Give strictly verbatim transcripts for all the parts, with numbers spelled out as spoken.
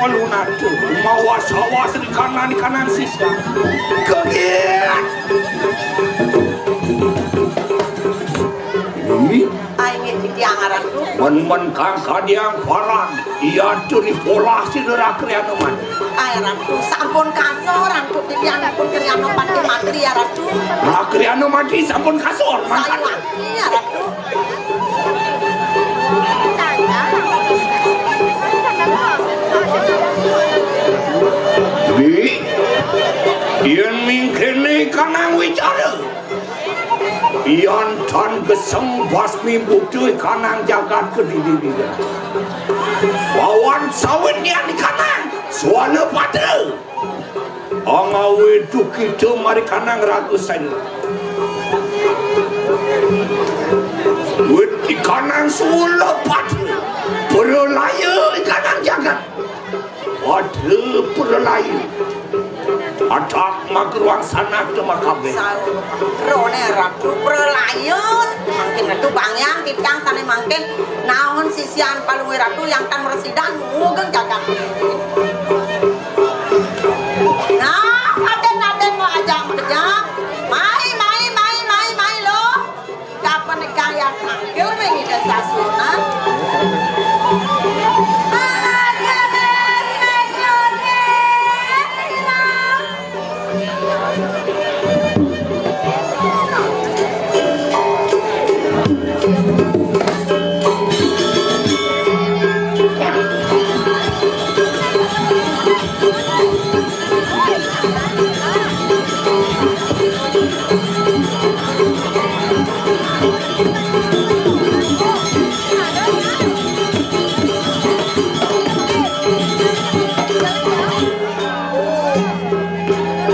Lunatu mawas-awas di kanan, di kanan sisa. Kegit. Ih, ai nggih titiang Ratu. Men-men kang kadiang parang, iya tu dipolah si Ratu Kriana mati. Ai Ratu, sampun kasor Ratu, titiang pun Kriana mati, mati ya Ratu. Ratu Kriana mati sampun kasor, mangkat. Saya mati ya Ratu. Wi, yen mingkene kanang wicara. Yan tan geseng basmi butuh kanang jagat kediri diri. Wawan sawit nian kanang suana patra. Angawe duh kita mari kanang ragu saja. Wit ikanang sulepat. Perlaya ikanang jagat. Pada perlaya. Atak magruang sanak demak kabeh. Rone ratu perlaya. Mangkin ratu bangyang titiang sane mangkin naon sisian palungguh ratu yang tan meresidan mugeng jagat. Nah, aden-aden mau ajak makejang. Mai, mai, mai, mai, mai lo. Kapan nikah yang tangkil ring ida sasunan?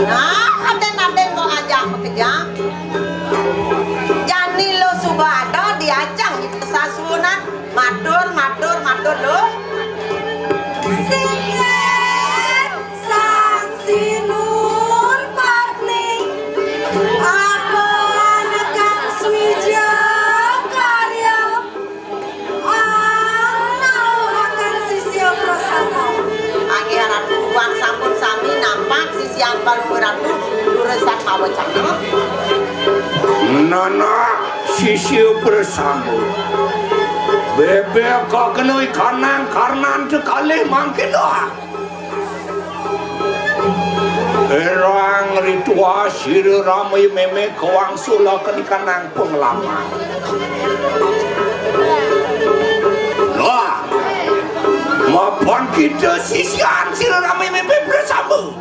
Nah, aden-aden mau ajak makejang. Jani lo suba ada diajak kita sasunan. Matur, matur, matur lo. Singlet sang sinur patni. Apa anekan swija karya. Ana akan sisia prasama. Anggih ratu, wang sampun sami nampak sisian palungguh ratu, durusat mawacana. Nana sisia prasama. Bebek kakena ikanang karnan tekalih mangkin doang. Erang ritual sira rame meme kawang sula kenikanang penglamar. Lah, mapan kita sisian sira rame meme bersama.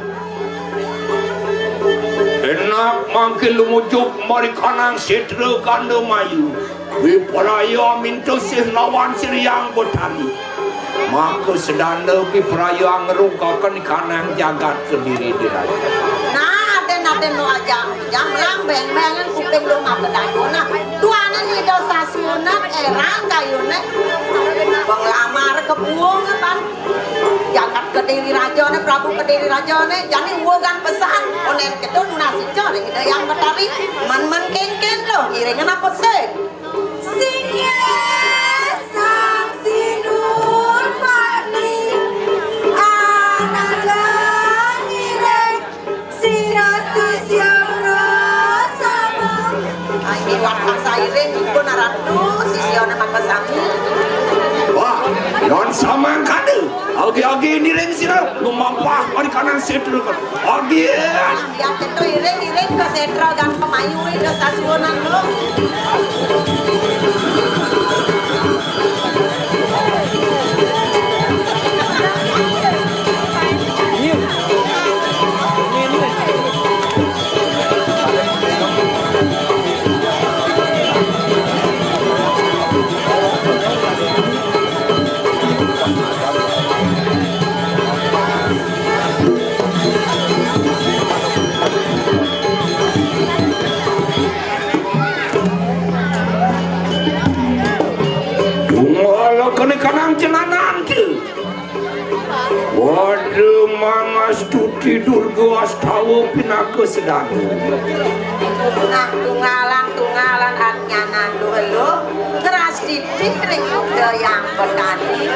Enak mangkin lumujuk marikanang setra kanda mayu. Wipraya mintusih lawan Sri Hyang Betari. Maka sedanda wipraya ngrugaken kanang jagat kediri diraja. Nah, aden-aden nu ajang, jam lang beng-bengan kuping lu mata dagona. Tuanan ida sasunan erang kayune. Penglamar kebuung pan. Jagat kediri rajane, Prabu kediri rajane, jani uwugan pesan. Onen kedo nunas ijo ring Ida Hyang Betari. Men-men kengken lo, iringan apa sih? Singgih sang sinur pati, ananging ngiring sirah sisya prasama. Ai, miwat sang sairing, ipun aratu, sisyane makasami. Wah, yon samangkana. Agi-agi niring sira lumampah marikanan setra. Agi. Yang ketu iring-iring ke setra dan pemayu ida sasuwunan lo. Wala kene kanang cenanan ke. Wada mangastuti Durga Astawa pinaka sedana. Nah, tunggalan-tunggalan arnyanan duhelo, teras titih ring Ida Hyang Betari.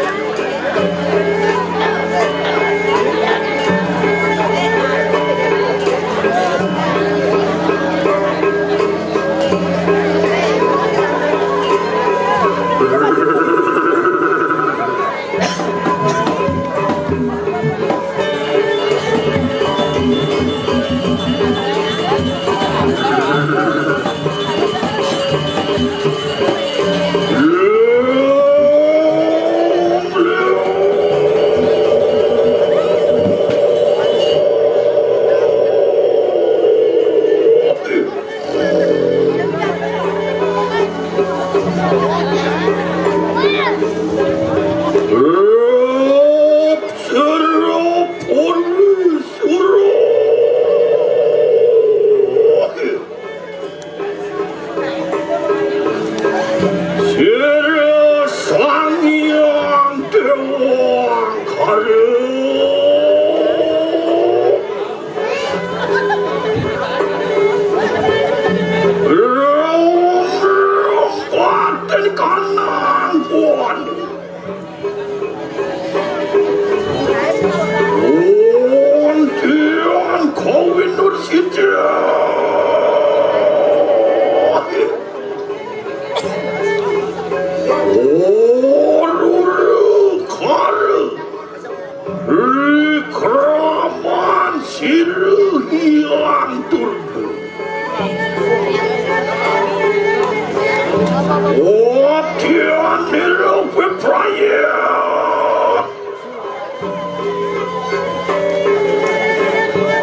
Wadianira Wipraya.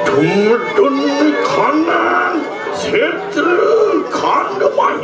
Tumedun kanan setra kandamai.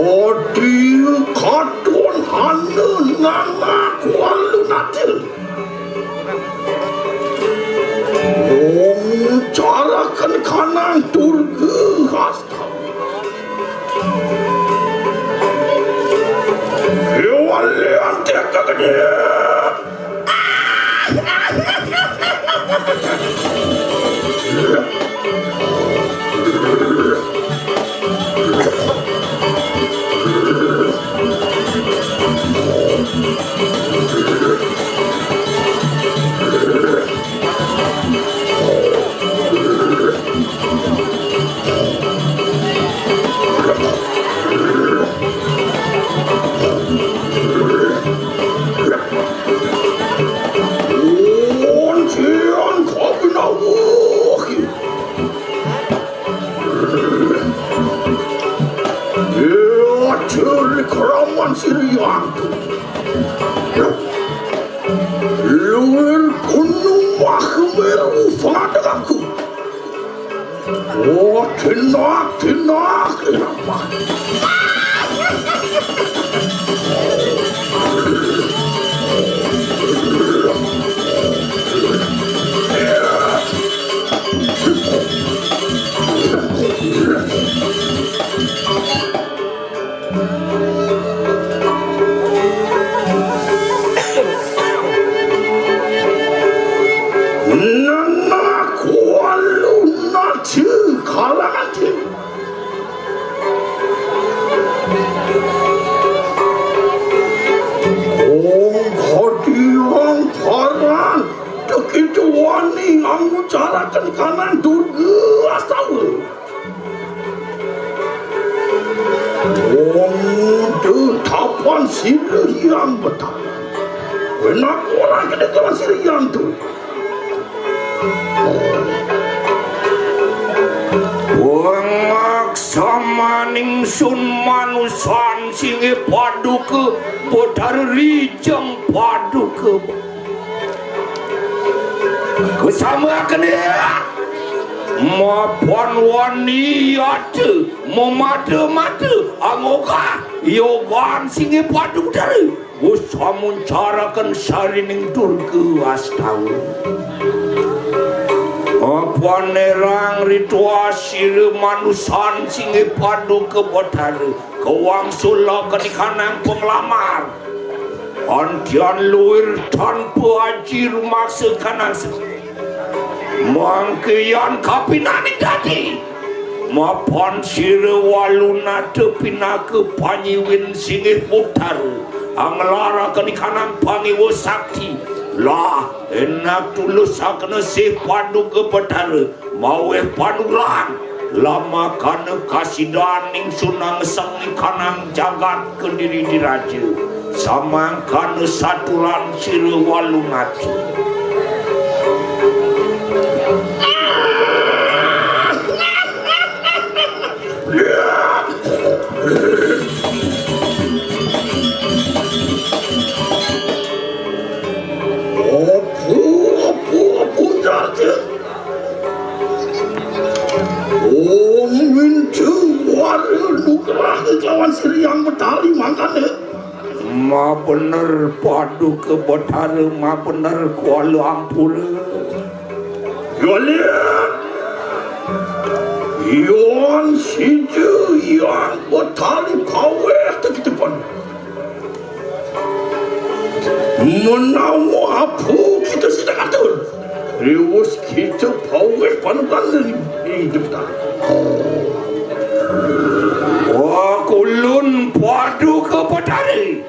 Adi katon hana nana kualu natil. Wong carakan kanang turga hasta. Ewale ante kagede. Oncian kabinawahi. Iya, ciri keraman siriantu. Luwir gunung mahmeru pangadegaku. Oh, tinak, tinak, tinak. Nana kualu naci kalangan ti. Ong kadiang paran tekitu wani angucaraken kanan durga astawa. Wong tetapan sira yang betara. Wenak orang kena kawan sira yang tu. Wong maksamaning sun manusan singgih paduka Betara rijeng paduka. Kusambakene. Mapan wani ate, mamata-mata, angoka, yogan singgih paduka. Usamuncaraken sarining durga astawa. Apanerang ritual sira manusan singgih paduka Betara, kawang sula kenikanang penglamar. Antian luwir tanpa aji rumaksa kanang se-, mangkian kapinaning dadi. Mapan sira walunata pinaka panyiwin singgih Betara, anglaraken ikanang pangiwa sakti. Lah, enak tulus sakna sih Paduka Betara, maweh panugrahan. Lamakana kasidan ingsun nangesang ikanang jagat Kediri Diraja. Samangkana saturan sira Walunata. Apu, apu, apu, jaja. Om Windu Wara nugraha kelawan Sri Hyang Betari mangkana. Mabener Paduka Betara, mabener kuala ampura. Yolin. Yon sida Hyang Betari paweh tetepan. Menawa apu kita sida atur. Riwus kita paweh panugrahan ring Betari. Wah, kulun Paduka Betari.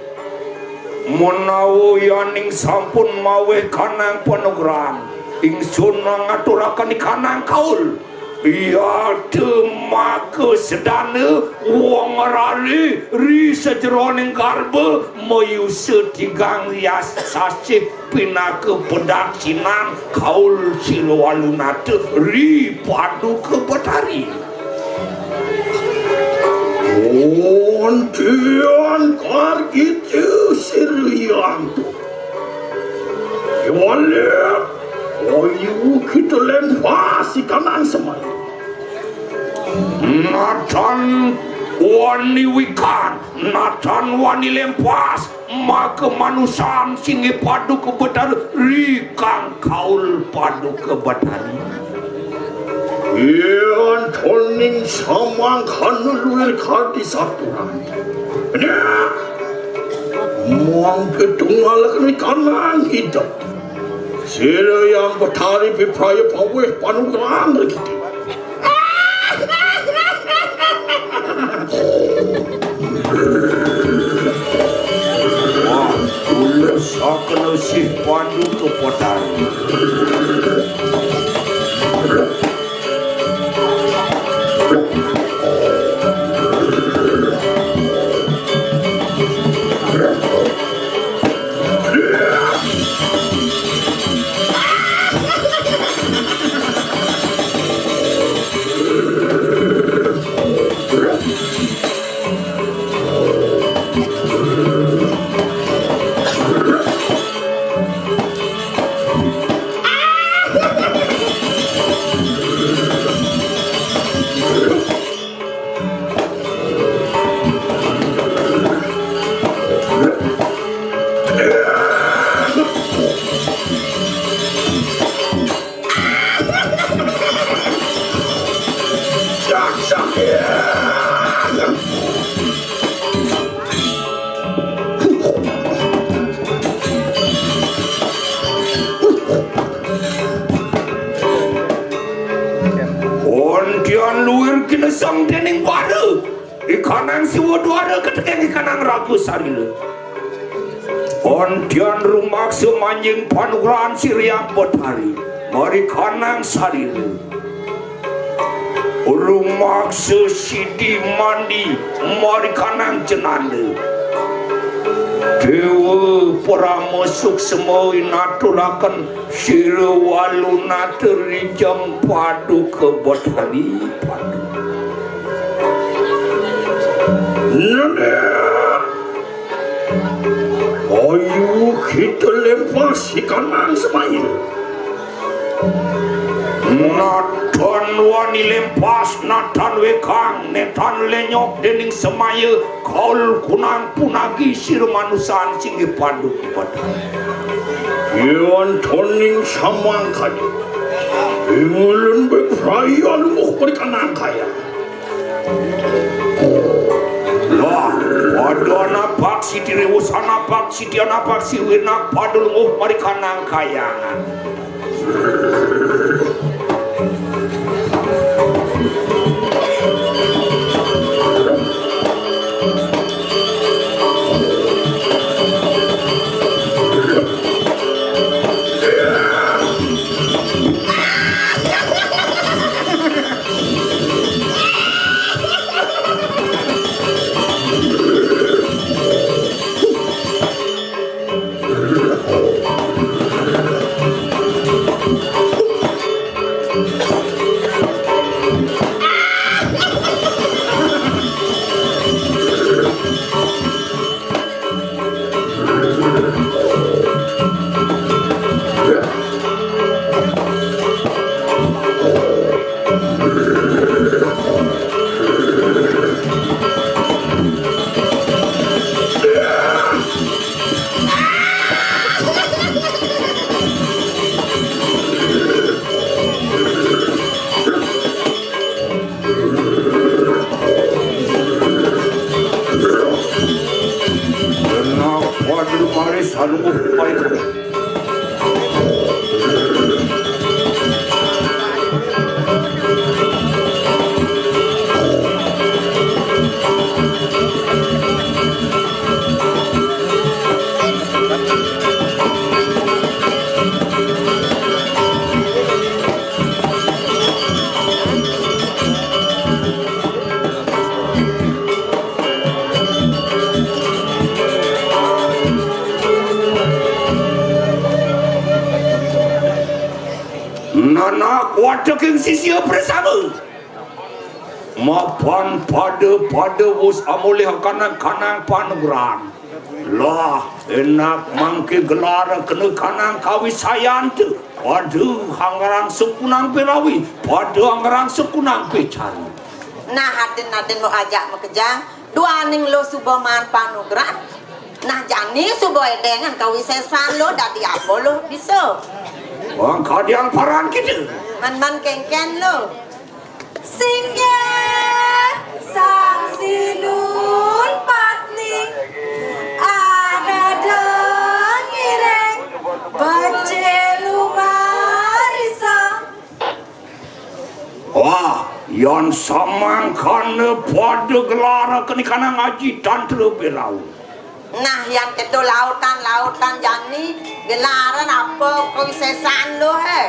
Menawa yaning sampun maweh kanang panugrahan, ingsun ngaturaken ikanang kaul. Yata maka sedana wong rare ri sajeroning garba mayusa tigang yasasih pinaka pedaksinan kaul sira Walunata ri Paduka Betari. Wonten kargita sira Hyang. Yolin, ayu kita lempas ikanang semaya. Natan wani wikan, natan wani lempas, maka manusan singgih Paduka Betara ri kang kaul Paduka Betari. Yen toning samangkana luir kadi saturan. Bener. Mangke tunggal kena kanang hidup. Sira Hyang Betari pipraya paweh panugrahan ri kita. Wah, kula sakena sih Paduka Betari. Ontian luir kinasang dening wara. Ikanang siwa duara ketekeng ikanang raga sarila. Ontian rumaksa manjing panugrahan Sri Hyang Betari. Marikanang sarila. Rumaksa sidi mandi marikanang jenanda. Dewa Parama Suksma inaturaken sira Walunata rijeng Paduka Betari Paduka. Nene. Ayu kita lempas ikanang semaya. Natan wani lempas, natan wekang, netan lenyok dening semaya, kaul kunang punagi sira manusan singgih Paduka Betari. Yan toning samangkana. Ingulun bepraya lumuh merikanang kaya. Lah, pada anapak siti rewus anapak siti anapak siwinak pada lumuh marikanang kayangan. Kenapa di Paris anu upaya? Nanak wateking sisia prasama. Mapan pada-pada wus amolih kanang-kanang panugrahan. Lah, enak mangke gelar kena kanang kawisayanta. Pada anggarang sukunang pirawi, pada anggarang sukunang picari. Nah, adin-adin mau ajak makejang, duaning lo suba maan panugrahan. Nah, jani suba edengan kawisesan lo dadi apa lo bisa. Wong kadiang paran kita. Man-man kengken lo. Singgih Sang Sinun Patni, ada dengireng bajelu marisa. Wah, yan samangkana pada gelar kenikanang aji tantra berau. Nah, yan keto lautan-lautan jani, gelaran apa kawisesan lo, he?